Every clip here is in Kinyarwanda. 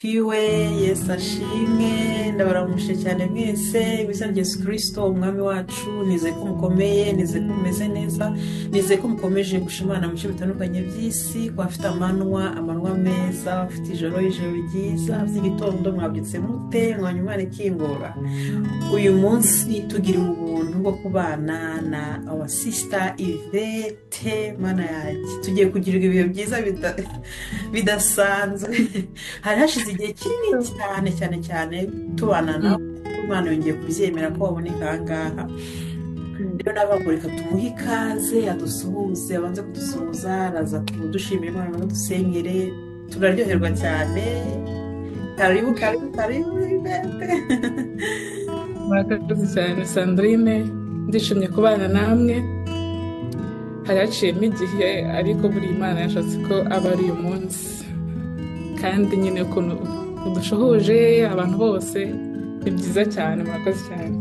Fiwe Yesu ashimwe, ndabaramuje cyane mwese mu izina rya Yesu Kristo umwami wacu. Nizeye ko mukomeye, nizeye ko mumeze neza, nizeye ko mukomeje gushimana mu bice bitandukanye by'isi, ku bafite amanywa, amanywa meza, abafite ijoro, ijoro ryiza, abafite igitondo, mwabyutse mute? Mwanya Imana ikingura. Uyu munsi tugiriwe ubuntu bwo kubana na our sister Yvette. Mana yanjye, tugiye kugirirwa ibihe byiza bidasanzwe. Hari hashize igihe kinini cyane cyane cyane tubana nawe, Imana yongeye kubyemera ko baboneka aha ngaha. Rero nabago reka tumuhe ikaze, adusuhuze, abanze kudusuhuza, araza kudushimira Imana, dusengere, turaryoherwa cyane. Karibu, karibu, karibu Yvette. Murakoze cyane Sandrine, ndishimye kubana namwe. Hari haciyemo igihe, ariko buri Imana yashatse ko aba ari uyu munsi, kandi nyine ukuntu udushuhuje abantu bose ni byiza cyane. Murakoze cyane.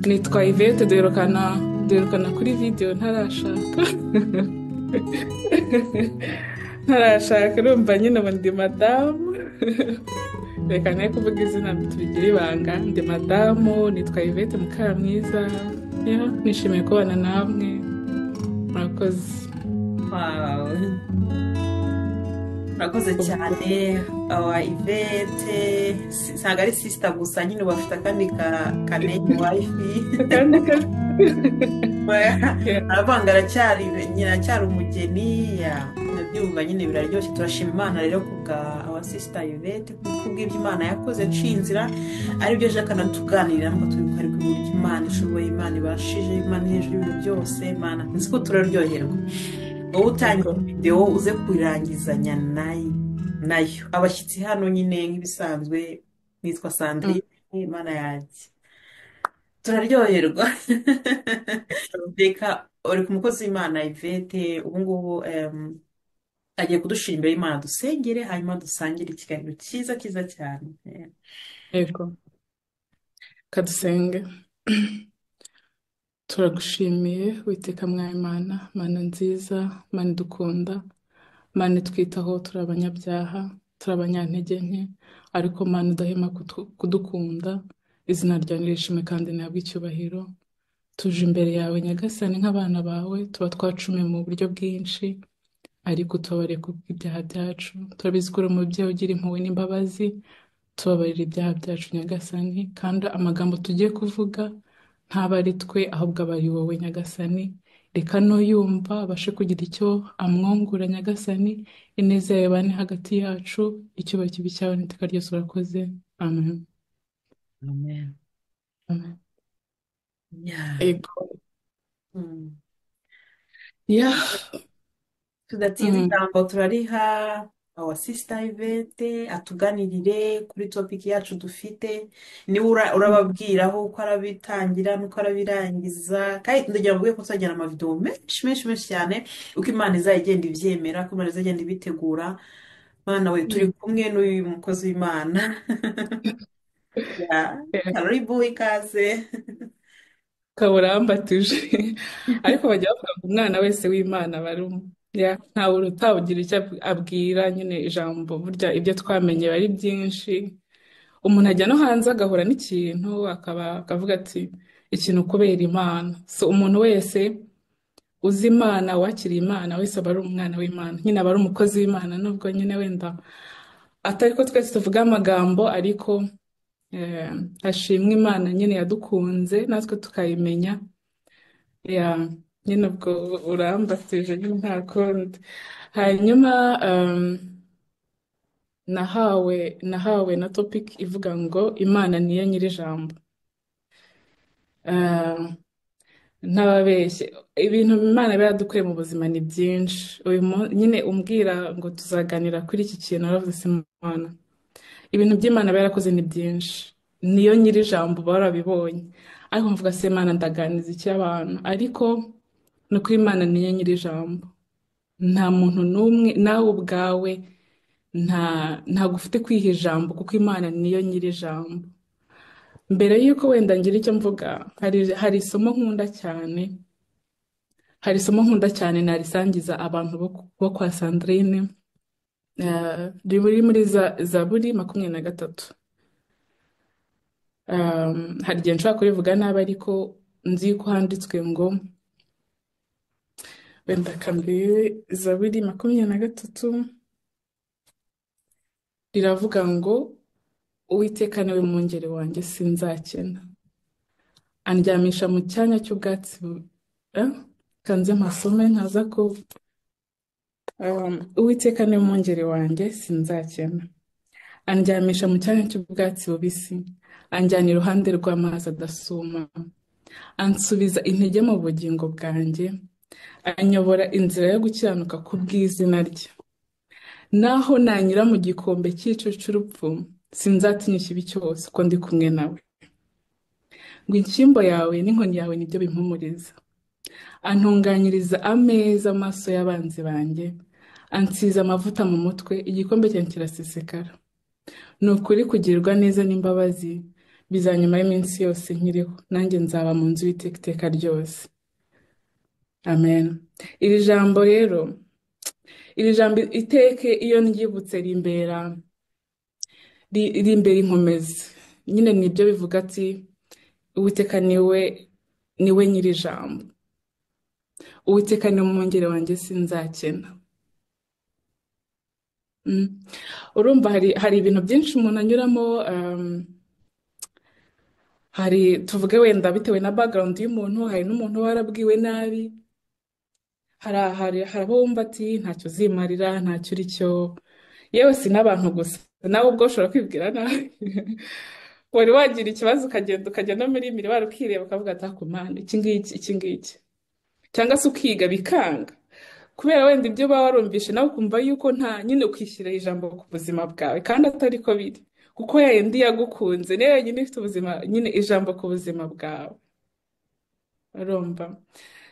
Nitwa Yvette, duherukana kuri video ntarashaka. Ntarashaka, urumva nyine ubu ndi madamu. Reka ne kuvuga izina, tubigire ibanga. Ndi madamu, nitwa Yvette Mukamwiza. Yeah, nishimiye kubana namwe, murakoze. Wow. Murakoze cyane aba Yvette. Ntabwo ari sister gusa nyine, ubu afite akandi ka name, wife. Akandi ka Yeah. Aravanga, aracyari nyina, aracyari umugeni ya ndabyumva nyine, biraryoshye. Turashima Imana rero kubwa our sister Yvette, kubw'ibyo Imana yakoze, yaciye inzira, aribyo ejo akanatuganirira ngo turi ariko uburyo Imana ishoboye, Imana ibashije, Imana iri hejuru y'ibintu byose. Imana nzi ko turaryoherwa. Wowe utangiye videwo uze kuyirangizanya nayo. Abashyitsi hano nyine nk'ibisanzwe, nitwa Sandrine. Imana yanjye, turaryoherwa. Reka uri ku mukozi w'Imana Yvette ubu ngubu agiye kudushira imbere y'Imana, dusengere, hanyuma dusangire ikiganiro cyiza cyiza cyane. Yego, kadusenge. Turagushimiye Witeka Mwami Mana, Mana nziza, Mana idukunda, Mana itwitaho. Turi abanyabyaha, turi abanyantege nke, ariko Mana udahema kudukunda. Izina ryawe nirishimwe kandi ntihabwe icyubahiro. Tuje imbere yawe Nyagasani nk'abana bawe, tuba twacumiye mu buryo bwinshi, ariko tubabarire kubw'ibyaha byacu. Turabizi ko uri umubyeyi ugira impuhwe n'imbabazi. Tubabarira ibyaha byacu Nyagasani, kandi amagambo tugiye kuvuga ntaba ari twe, ahubwo aba ari wowe Nyagasani. Reka n'uyumva abashe kugira icyo amwungura Nyagasani. Ineza yawe ibane hagati yacu, icyubahiro kibe icyawe n'iteka ryose. Urakoze, amen. Amen. Amen. Yeah. Ego. Yeah. Tudatinze, ijambo turariha our sister Yvette, atuganirire kuri topic yacu dufite. Niwe urababwiraho uko arabitangira n'uko arabirangiza, kandi ndagira ngo ko tuzagira amavideo menshi menshi menshi cyane uko Imana izagenda ibyemera, uko Imana izagenda ibitegura. Mana we, turi kumwe n'uyu mukozi w'Imana. Yeah. Karibu, ikaze. Kaburambatije, ariko bajya bavuga ngo umwana wese w'Imana aba ari umwe. Yeah, ntawe utawugira icyo abwira nyine ijambo. Burya ibyo twamenye biba ari byinshi. Umuntu ajya no hanze agahura n'ikintu, akaba akavuga ati ikintu kubera Imana. So umuntu wese uzi Imana, wakiriye Imana wese, aba ari umwana w'Imana nyine, aba ari umukozi w'Imana, nubwo nyine wenda atari ko twese tuvuga amagambo, ariko hashimwe Imana nyine yadukunze natwe tukayimenya. Yeah, nyine ubwo urambatije nyine, nta kundi. Hanyuma nahawe na topic ivuga ngo Imana niyo nyiri ijambo. Ntababeshye, ibintu Imana iba yaradukuye mu buzima ni byinshi. Uyu nyine umbwira ngo tuzaganira kuri iki kintu, naravuze se Imana, ibintu by'Imana iba yarakoze ni byinshi, niyo nyiri ijambo, barabibonye. Ariko mvuga se Imana, ndaganiza iki abantu? Ariko ni uko Imana niyo nyiri ijambo, nta muntu n'umwe, nawe ubwawe ntabwo ufite kwiha ijambo, kuko Imana niyo nyiri ijambo. Mbere y'uko wenda ngira icyo mvuga, hari isomo nkunda cyane, hari isomo nkunda cyane narisangiza abantu bo kwa Sandrine. Riri muri Zaburi 23. Hari igihe nshobora kurivuga nabi, ariko nzi ko handitswe ngo, wenda kambere, Zaburi 23 riravuga ngo: "Uwiteka niwe mwungeri wanjye, sinzakena. Andyamisha mu cyanya cy'ubwatsi kanze mpasome ntaza ku Uwiteka niwe mwungeri wanjye, sinzakena. Andyamisha mu cyanya cy'ubwatsi bubisi, anjyana iruhande rw'amazi adasuma. Ansubiza intege mu bugingo bwanjye, anyobora inzira yo gukiranuka ku bw'izina rye. Naho nanyura mu gikombe cy'igicucu cy'urupfu, sinzatinya ikibi cyose, ko ndi kumwe nawe. Ngo inshyimbo yawe n'inkoni yawe nibyo bimpumuriza. Antunganyiriza ameza mu maso y'abanzi banjye, ansiza amavuta mu mutwe, igikombe cyanjye kirasesekara. Ni ukuri kugirirwa neza n'imbabazi bizanyuma y'iminsi yose nkiriho, nanjye nzaba mu nzu y'Uwiteka iteka ryose." Amen. Iri jambo rero, iri jambo iteke iyo ndyibutse rimbera inkomezi. Nyine nibyo bivuga ati: "Uwiteka niwe nyiri ijambo. Uwiteka ni umwungeri wanjye, sinzakena." Urumva hari ibintu byinshi umuntu anyuramo, hari, tuvuge wenda bitewe na background y'umuntu, hari n'umuntu uba warabwiwe nabi, hari abo wumva ati: "Ntacyo uzimarira, ntacyo uri cyo." Yewe, si n'abantu gusa, nawe ubwo ushobora kwibwira nabi. Wari wagira ikibazo, ukagenda ukajya no muri miroir, ukireba, ukavuga ati: "Ako Mana, iki ngiki, iki ngiki," cyangwa se ukiga bikanga kubera wenda ibyo uba warumvishe, nawe ukumva yuko nta nyine, ukishyira ijambo ku buzima bwawe kandi atari ko biri, kuko ya yindi yagukunze niyo yonyine ifite ubuzima nyine, ijambo ku buzima bwawe. Urumva?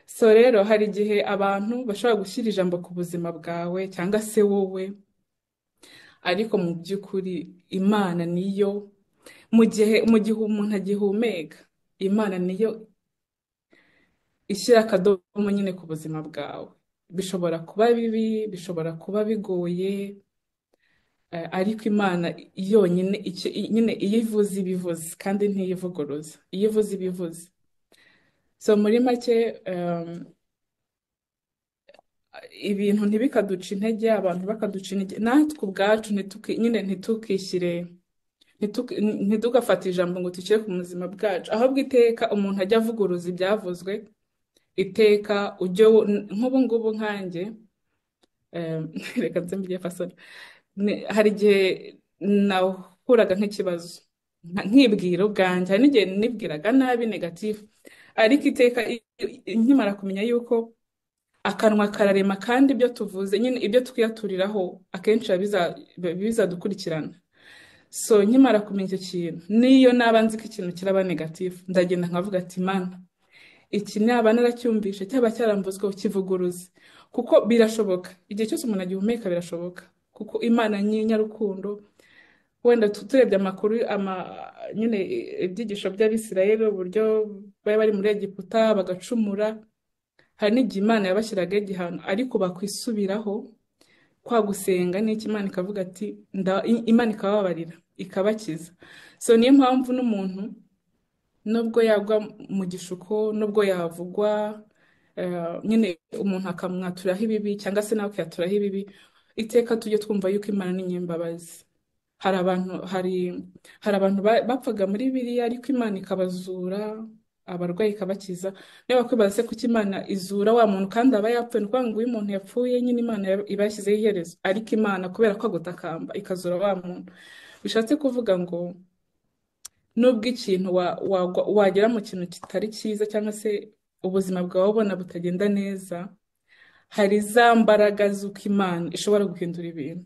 So rero hari igihe abantu bashobora gushyira ijambo ku buzima bwawe cyangwa se wowe, ariko mu by'ukuri Imana niyo, mu gihe umuntu agihumeka, Imana niyo ishyira akadomo nyine ku buzima bwawe. Bishobora kuba bibi, bishobora kuba bigoye, ariko Imana yonyine nyine iyo ivuze ibivuze kandi ntiyivuguruza. Iyo ivuze ibivuze. So muri make, ibintu ntibikaduca intege, abantu bakaduca intege, natwe ubwacu nyine ntitukishyire, ntitugafate ijambo ngo dushyire ku buzima bwacu, ahubwo iteka umuntu ajya avuguruza ibyavuzwe. Iteka ujye nk'ubu ngubu nkanjye, reka nze mbigire fasoni. Hari igihe nahuraga nk'ikibazo, nkibwira ubwanjye, hari n'igihe nibwiraga nabi, negative, ariko iteka nkimara kumenya yuko akanwa kararema, kandi ibyo tuvuze nyine, ibyo twiyaturiraho akenshi biba bizadukurikirana. So nkimara kumenya icyo kintu, n'iyo naba nzi ko ikintu kiraba negative, ndagenda nkavuga ati: "Mana, iki naba naracyumvishe, cyaba cyaramvuzweho, kivuguruze," kuko birashoboka. Igihe cyose umuntu agihumeka birashoboka, kuko Imana ni nyarukundo. Wenda turebye amakuru nyine ibyigisho by'Abisirayeli, uburyo bari bari muri Egiputa bagacumura, hari n'igihe Imana yabashyiragaho igihano, ariko bakwisubiraho kwa gusenga n'iki, Imana ikavuga ati Imana ikababarira, ikabakiza. So niyo mpamvu n'umuntu nubwo yagwa mu gishuko, nubwo yavugwa, nyine umuntu akamwaturaho ibibi cyangwa se nawe akiyaturaho ibibi, iteka tujye twumva yuko Imana ni nyembabazi. Hari abantu bapfaga muri biriya, ariko Imana ikabazura, abarwayi ikabakiza. Niba wakwibaza se kuki Imana izura wa muntu kandi aba yapfuye, ni ukuvuga ngo iyo umuntu yapfuye nyine Imana iba yashyizeho iherezo, ariko Imana kubera ko agutakamba ikazura wa muntu. Bishatse kuvuga ngo nubwo ikintu wagera mu kintu kitari cyiza cyangwa se ubuzima bwawe ubona butagenda neza, hari za mbaraga z'uko Imana ishobora guhindura ibintu,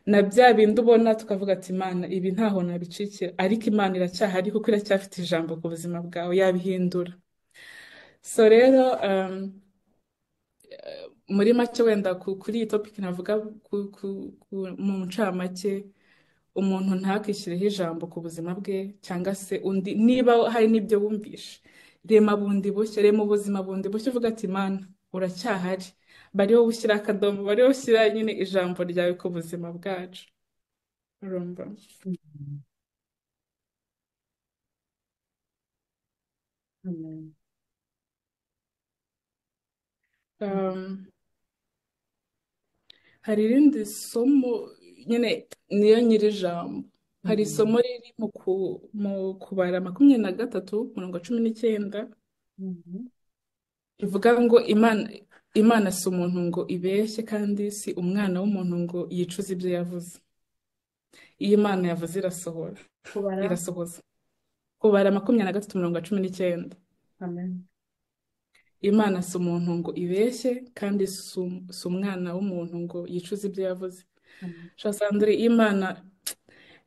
na bya bindi ubona tukavuga ati: "Imana, ibi ntaho nabicikira," ariko Imana iracyahari kuko iracyafite ijambo ku buzima bwawe, yabihindura. So rero, muri make, wenda kuri iyi topic navuga mu ncamake, umuntu ntakishyireho ijambo ku buzima bwe cyangwa se undi. Niba hari n'ibyo wumvishe, rema bundi bushya, rema ubuzima bundi bushya, uvuga ati: "Mana, uracyahari." Bari wowe ushyira akadomo, bari wowe ushyira nyine ijambo ryawe ku buzima bwacu. Urumva? Mm. Amen. Um, Hari irindi somo nyine, niyo nyiri ijambo. Hari Mm. isomo riri mu Kubara 23 umurongo wa 19, Mhm. rivuga ngo Imana si umuntu ngo ibeshye, kandi si umwana w'umuntu ngo yicuze ibyo yavuze. Iyo Imana yavuze irasohora, Kubara. irasohoza. Kubara 23 umurongo wa 19. Amen. Imana si umuntu ngo ibeshye, kandi si umwana w'umuntu ngo yicuze ibyo yavuze. Amen. Sha Sandrine,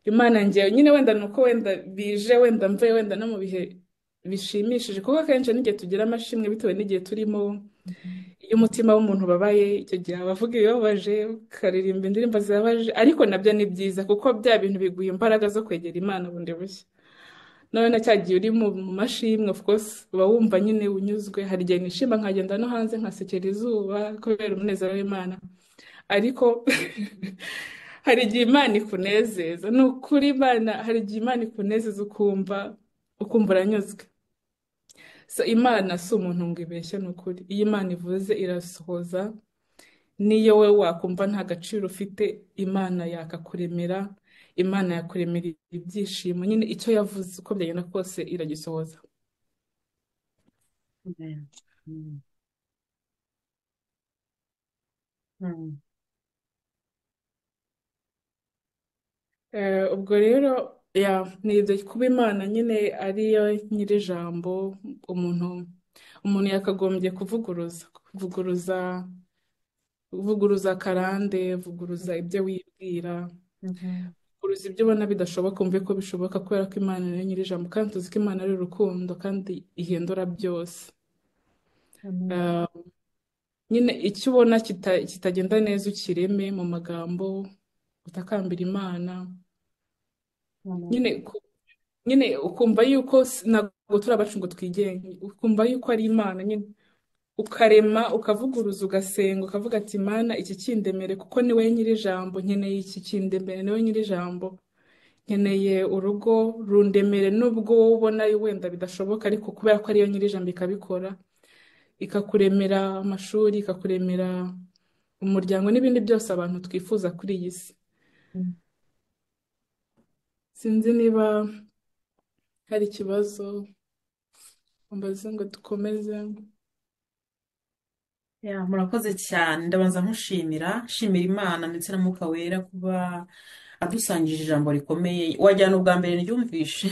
Imana njyewe nyine wenda ni uko wenda bije, wenda mvuye wenda no mu bihe bishimishije, kuko akenshi n'igihe tugira amashimwe bitewe n'igihe turimo. Mhm. Iyo umutima w'umuntu ubabaye, icyo gihe aba avuga ibibabaje, ukaririmba indirimbo zibabaje, ariko nabyo ni byiza kuko bya bintu biguha imbaraga zo kwegera Imana bundi bushya. None na cya gihe uri mu mashimwe, of course uba wumva nyine unyuzwe. Hari igihe nishima nkagenda no hanze nkasekera izuba kubera umunezero w'Imana, ariko hari igihe Imana ikunezeza. Ni ukuri Imana, hari igihe Imana ikunezeza ukumva uranyuzwe. So Imana si umuntu ngo ibeshye, ni ukuri. Iyo Imana ivuze irasohoza. N'iyo wowe wakumva nta gaciro ufite, Imana yakakuremera, Imana yakuremera ibyishimo nyine. Icyo yavuze uko byagenda kose iragisohoza. Amen. Mm. Mm. Ubwo rero ya ni ibyo, kuba Imana nyine ariyo nyiri ijambo, umuntu yakagombye kuvuguruza karande, vuguruza ibyo wibwira, Mhm. vuguruza ibyo ubona bidashoboka, wumve ko bishoboka, kubera ko Imana niyo nyiri ijambo, kandi tuzi ko Imana ari urukundo kandi ihindura byose. Amen. Nyine icyo ubona kitagenda neza ukireme mu magambo, utakambira Imana. Amen. Nyine nyine ukumva yuko ntabwo turi abacu ngo twigenge, ukumva yuko ari Imana nyine, ukarema, ukavuguruza, ugasenga, ukavuga ati Mana iki kindemere, kuko ni wowe nyiri ijambo, nkeneye iki kindemere, ni wowe nyiri ijambo, nkeneye urugo rundemere, nubwo wowe ubona wenda bidashoboka, ariko kubera ko ariyo nyiri ijambo ikabikora, ikakuremera amashuri, ikakuremera umuryango n'ibindi byose abantu twifuza kuri iyi si. Mm. Sinzi niba hari ikibazo mbaze ngo dukomeze. Ya, murakoze cyane. Ndabanza nkushimira, nshimira Imana ndetse na Mwuka Wera kuba adusangije ijambo rikomeye. Wajyana ubwa mbere ryumvishe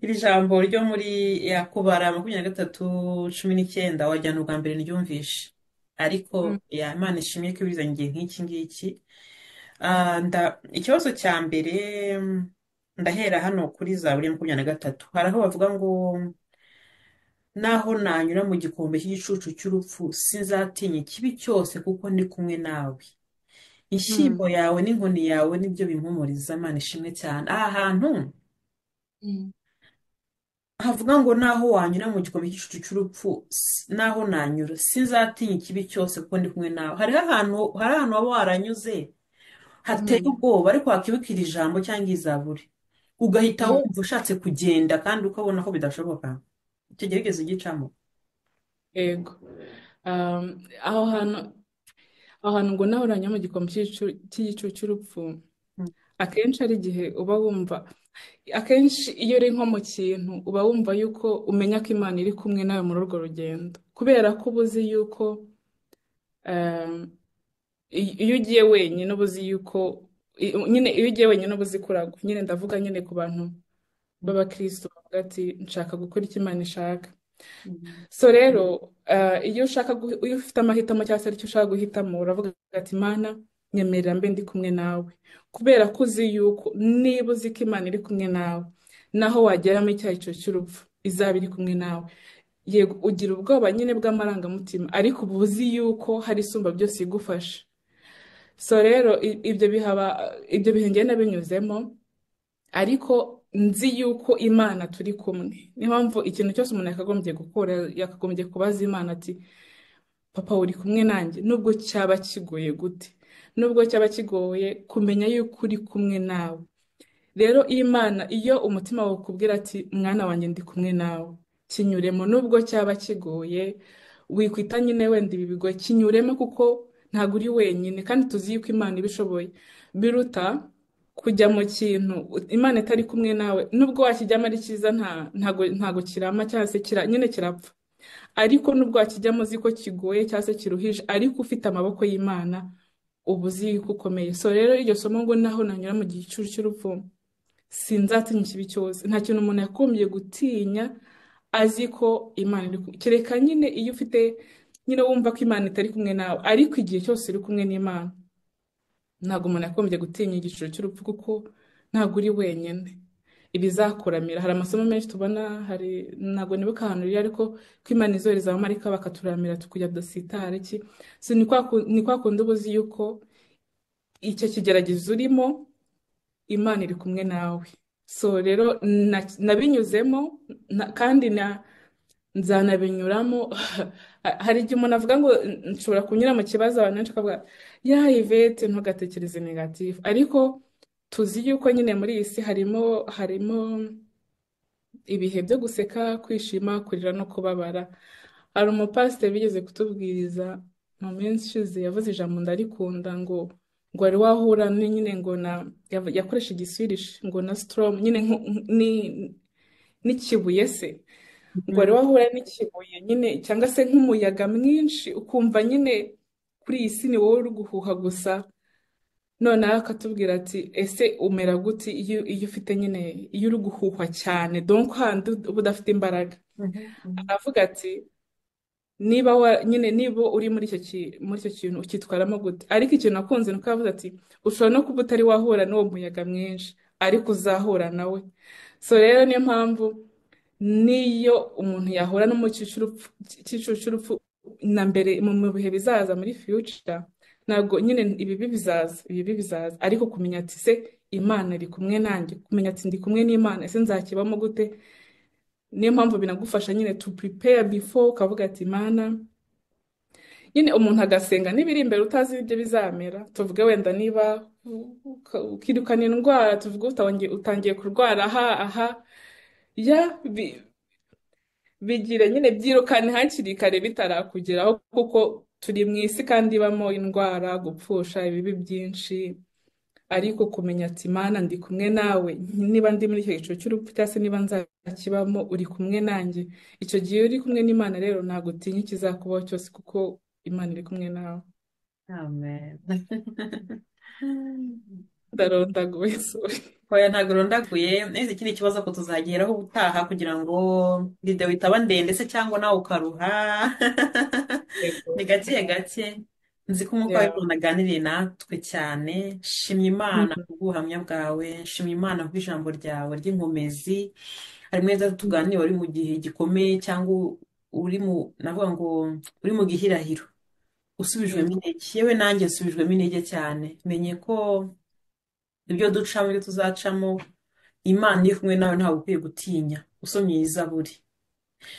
iri jambo ryo muri ya Kubara 23:19, wajyana ubwa mbere ryumvishe. Ariko ya Imana ishimye ko ibizanye igihe nk'iki ngiki. Ikibazo cya mbere, ndahera hano kuri Zaburi ya 23. Hari aho bavuga ngo naho nanyura mu gikombe cy'igicucu cy'urupfu, sinzatinya ikibi cyose kuko ndi kumwe nawe. Inshyimbo yawe n'inkoni yawe nibyo bimpumuriza. Imana ishimwe cyane. Aha hantu havuga ngo naho wanyura mu gikombe cy'igicucu cy'urupfu, naho nanyura sinzatinya ikibi cyose kuko ndi kumwe nawe. Hariho ahantu, hari ahantu waba waranyuze hateye ubwoba, ariko wakibukira ijambo cyangwa izaburi ugahita wumva ushatse kugenda kandi ukabona ko bidashoboka. Icyo gihe wigeze ugicamo? Yego. Aho hantu ngo naho uranyura mu gikombe cy'igicucu cy'urupfu, akenshi ari igihe uba wumva, akenshi iyo uri nko mu kintu uba wumva yuko umenya ko Imana iri kumwe nawe muri urwo rugendo, kubera ko uba uzi yuko iyo ugiye wenyine uba uzi yuko nyine iyo ugiye wenyine uba uzi kuragwa. Nyine ndavuga nyine ku bantu b'abakristo bavuga ati nshaka gukora icyo Imana ishaka. So rero iyo ushaka iyo ufite amahitamo cyangwa se icyo ushaka guhitamo, uravuga ati Mana nyemerera mbe ndi kumwe nawe, kubera ko uzi yuko niba uzi ko Imana iri kumwe nawe, naho wageramo icyaha cy'urupfu izaba iri kumwe nawe. Yego ugira ubwoba nyine bw'amarangamutima, ariko uba uzi yuko hari isumba byose igufasha. So rero ibyo bihaba, ibyo bihe njye nabinyuzemo, ariko nzi yuko Imana turi kumwe. Niyo mpamvu ikintu cyose umuntu yakagombye gukora, yakagombye kubaza Imana ati Papa uri kumwe nanjye, nubwo cyaba kigoye gute, nubwo cyaba kigoye kumenya yuko uri kumwe nawe. Rero Imana, iyo umutima wawe ukubwira ati mwana wanjye ndi kumwe nawe, kinyuremo nubwo cyaba kigoye, wikwita nyine wenda ibi bigoye, kinyuremo kuko ntabwo uri wenyine, kandi tuzi yuko Imana ibishoboye. Biruta kujya mu kintu Imana itari kumwe nawe, nubwo wakijyamo ari cyiza ntago kirama cyangwa se nyine kirapfa. Ariko nubwo wakijyamo uzi ko kigoye cyangwa se kiruhije, ariko ufite amaboko y'Imana uba uzi yuko ukomeye. So rero iryo somo ngo naho nanyura mu gicucu cy'urupfu sinzatinya ikibi cyose. Nta kintu umuntu yagombye gutinya azi ko Imana iri kumwe, kereka nyine iyo ufite nyine wumva ko Imana itari kumwe nawe, ariko igihe cyose uri kumwe n'Imana ntabwo umuntu yagombye gutinya igiciro cy'urupfu kuko ntabwo uri wenyine. Ibizakuramira, hari amasomo menshi tubona, hari ntabwo nibuka ahantu riri, ariko ko Imana izohereza abamarayika bakaturamira tukujya tudasitara iki. So ni kwa kundi uba uzi yuko icyo kigeragezo urimo Imana iri kumwe nawe. So rero nabinyuzemo kandi nzanabinyuramo. Hari igihe umuntu avuga ngo nshobora kunyura mu kibazo, abantu benshi bakavuga ya Yvette ntugatekereze negative, ariko tuzi yuko nyine muri iyi si harimo ibihe byo guseka, kwishima, kurira no kubabara. Hari umupasiteri bigeze kutubwiriza mu minsi ishize, yavuze ijambo ndarikunda, ngo wari wahura nyine ngo na yakoresha igiswirish ngo na storm nyine n'ikibuye se, ngo wari wahura n'ikibuye nyine cyangwa se nk'umuyaga mwinshi, ukumva nyine kuri iyi si ni wowe uri guhuha gusa. Noneho akatubwira ati ese umera gute iyo ufite nyine iyo uri guhuhwa cyane, donc handi uba udafite imbaraga. Aravuga ati niba nyine niba uri muri icyo kintu ukitwaramo gute. Ariko ikintu nakunze nuko yavuze ati ushobora no kuba utari wahura n'uwo muyaga mwinshi, ariko uzahura nawe. So rero niyo mpamvu niyo umuntu yahura no mu cyiciro cy'urupfu na mbere mu bihe bizaza muri future, ntabwo nyine ibibi bizaza, ibibi bizaza, ariko kumenya ati se Imana iri kumwe nanjye, kumenya ati ndi kumwe n'Imana, ese nzakibamo gute. Niyo mpamvu binagufasha nyine to prepare before, ukavuga ati Imana nyine umuntu agasenga n'ibiri imbere utazi ibyo bizamera. Tuvuge wenda niba ukirukana indwara, tuvuge utangiye kurwara aha aha, ya bigira nyine byirukane hakiri kare bitarakugeraho, kuko turi mu isi kandi ibamo indwara, gupfusha, ibibi byinshi. Ariko kumenya ati Mana ndi kumwe nawe, niba ndi muri icyo gicu cy'urupfu cyangwa se niba nzakibamo uri kumwe nanjye. Icyo gihe uri kumwe n'Imana rero ntabwo utinya ikizakubaho cyose kuko Imana iri kumwe nawe. Amen. Ndarondaguye, sorry. Oya ntabwo urondaguye. Neza ikindi kibazo ko tuzageraho ubutaha kugira ngo video itaba ndende se cyangwa nawe ukaruha. Ni gake gake. Nzi ko umwuka w'Imana aganiriye natwe cyane. Shimye Imana kubw'ubuhamya bwawe, shimye Imana kubw'ijambo ryawe ry'inkomezi. Harimo neza tuganira uri mu gihe gikomeye cyangwa uri mu, navuga ngo uri mu gihirahiro, usubijwemo intege. Yewe nanjye nsubijwemo intege cyane, menye ko ibyo ducamo, ibyo tuzacamo, Imana iri kumwe nawe, ntabwo ukwiye gutinya. Usomye iyi zaburi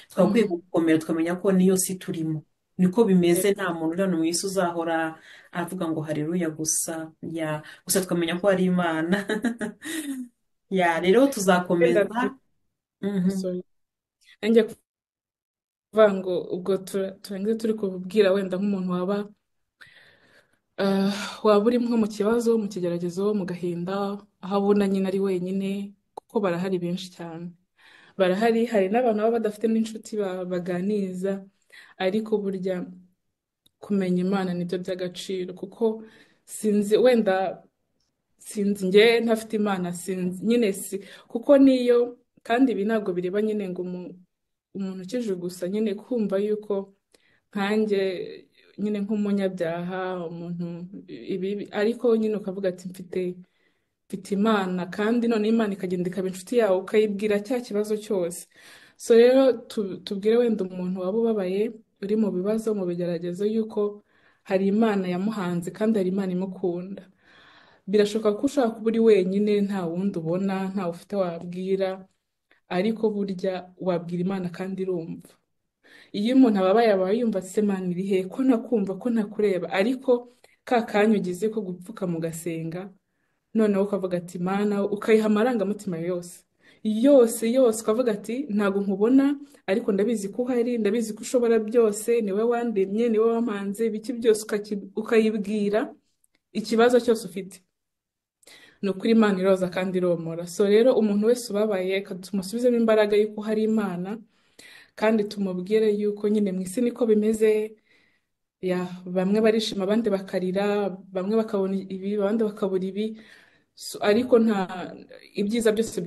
twakwiye gukomera, tukamenya ko niyo si turimo, niko bimeze. Nta muntu uri hano mu isi uzahora avuga ngo haleluya gusa, ya gusa tukamenya ko hari Imana. Ya rero tuzakomeza. Nanjye kuvuga ngo ubwo turangize turi kubwira wenda nk'umuntu waba uri nko mu kibazo, mu kigeragezo, mu gahinda, aho abona nyine ari wenyine, kuko barahari benshi cyane, barahari. Hari n'abantu baba badafite n'inshuti baganiriza, ariko burya kumenya Imana nibyo by'agaciro. Kuko sinzi wenda sinzi njye ntafite Imana, sinzi nyine si, kuko niyo kandi ibi ntabwo bireba nyine ngo umuntu ukijijwe gusa, nyine kumva yuko nkanjye nyine nk'umunyabyaha umuntu ibi, ariko nyine ukavuga ati mfite Imana, kandi none Imana ikagenda ikaba inshuti yawe, ukayibwira cya kibazo cyose. So rero tubwire wenda umuntu waba ubabaye, uri mu bibazo, mu bigeragezo, yuko hari Imana yamuhanze kandi hari Imana imukunda. Birashoboka ko ushobora kuba uri wenyine, nta wundi ubona, nta ufite wabwira, ariko burya wabwira Imana kandi irumva. Iyo umuntu ababaye aba yumva se Mana iri he, ko ntakumva, ko ntakureba, ariko ka kanya ugize ko gupfukama ugasenga, noneho ukavuga ati Mana, ukayiha amarangamutima yose yose yose, ukavuga ati ntabwo nkubona ariko ndabizi ko uhari, ndabizi ko ushobora byose, niwe wandemye, niwe wampanze, ibiki byose, ukayibwira ikibazo cyose ufite. Ni ukuri Imana iroza kandi iromora. So rero umuntu wese ubabaye, reka tumusubizemo imbaraga y'uko hari Imana, kandi tumubwire yuko nyine mu isi niko bimeze, ya bamwe barishima abandi bakarira, bamwe bakabona ibi abandi bakabura ibi. So, ariko nta ibyiza byose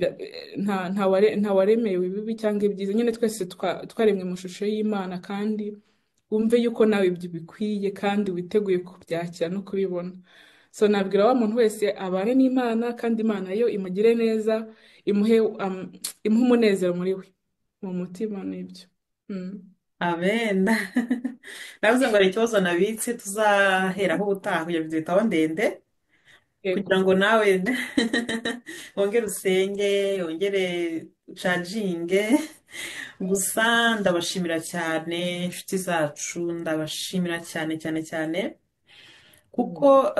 nta waremewe ibibi cyangwa ibyiza, nyine twese twaremwe mu ishusho y'Imana, kandi wumve yuko nawe ibyo bikwiye kandi witeguye kubyakira no kubibona. So nabwira wa muntu wese abane n'Imana, kandi Imana yo imugire neza, imuhe imuhe umunezero muri we mu mutima, n'ibyo. Amen. Navuze ngo hari ikibazo nabitse tuzaheraho ubutaha kugira ngo bitaba ndende, Yego. kugira ngo nawe wongere usenge, wongere ucaginge. Gusa ndabashimira cyane inshuti zacu, ndabashimira cyane cyane cyane, kuko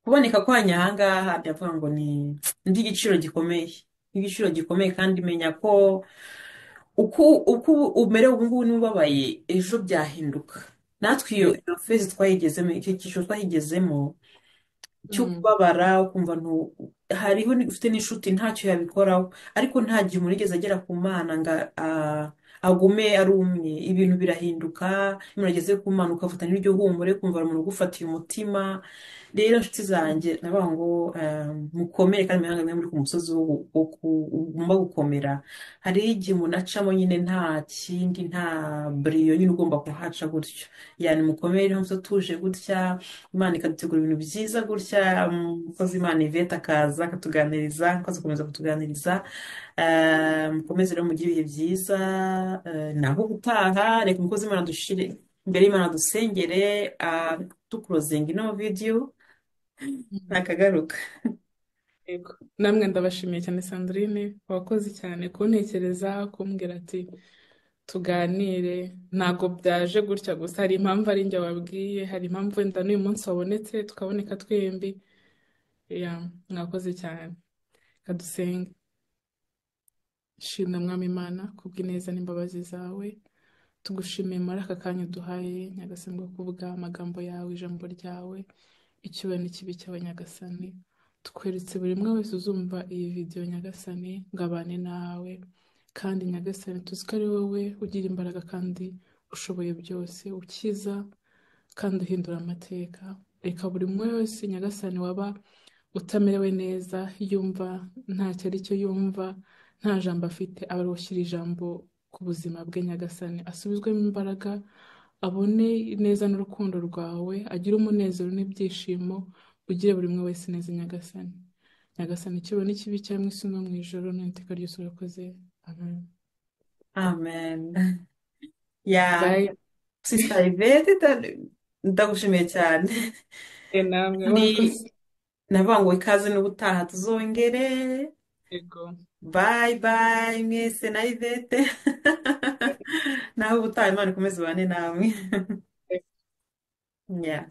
kuboneka kwanyu aha ngaha ndavuga ngo ni iby'igiciro gikomeye, igiciro gikomeye, kandi menya ko uko umerewe ubu ngubu n'ubabaye ejo byahinduka. Natwe iyo phase twayigezemo, icyo cyiciro twayigezemo cyo kubabara, ukumva hariho ufite n'inshuti ntacyo yabikoraho, ariko nta gihe umuntu yigeze agera ku Mana ngo agume ari umwe. Ibintu birahinduka, iyo umuntu ageze ku Mana ukafata n'iryo humure, kumva umuntu ugufatiye umutima. Rero inshuti zanjye navuga ngo mukomere, kandi mwihangane muri ku musozi ugomba gukomera. Hari igihe umuntu acamo nyine nta kindi, nta buriyo nyine ugomba kuhaca gutyo. Yani mukomere, nta musozi utuje gutya, Imana ikadutegura ibintu byiza gutya. Umukozi Imana Yvette akaza akatuganiriza, akazakomeza kutuganiriza. Mukomeze rero mugire ibihe byiza. Naho ubutaha reka umukozi Imana dushire imbere y'Imana dusengere, tukurozinga ino video ntakagaruka. Yego. Namwe ndabashimiye cyane Sandrine, wakoze cyane kuntekereza, kumbwira ati tuganire. Ntago byaje gutya gusa, hari impamvu ari njye wabwiye, hari impamvu wenda n'uyu munsi wabonetse tukaboneka twembi. Ya, mwakoze cyane. Reka dusenge. Shimwa Mwami Imana kubw'ineza n'imbabazi zawe, tugushimiye muri aka kanya uduhaye Nyagasani bwo kuvuga amagambo yawe, ijambo ryawe, icyubahiro n'ikibi cyawe Nyagasani. Tukweretse buri umwe wese uzumva iyi video Nyagasani ngo abane nawe, kandi Nyagasani tuzi ko ari wowe ugira imbaraga kandi ushoboye byose, ukiza kandi uhindura amateka. Reka buri umwe wese Nyagasani waba utamerewe neza, yumva ntacyo ari cyo, yumva nta jambo afite, aba ari ushyira ijambo ku buzima bwe Nyagasani, asubizwemo imbaraga, abone neza n'urukundo rwawe, agire umunezero n'ibyishimo, ugire buri umwe wese neza Nyagasani. Nyagasani icyubahiro n'ikibi cyawe mu isi no mu ijuru, n'iteka ryose urakoze. Amen. Amen. Ya, Bye. Sister Yvette, ndagushimiye cyane. Namwe Ni wakoze. navuga ngo ikaze n'ubutaha tuzongere. Yego. Bye bye mwese na Yvette. Naho ubutaha Imana ikomeze ibane namwe. Yeah.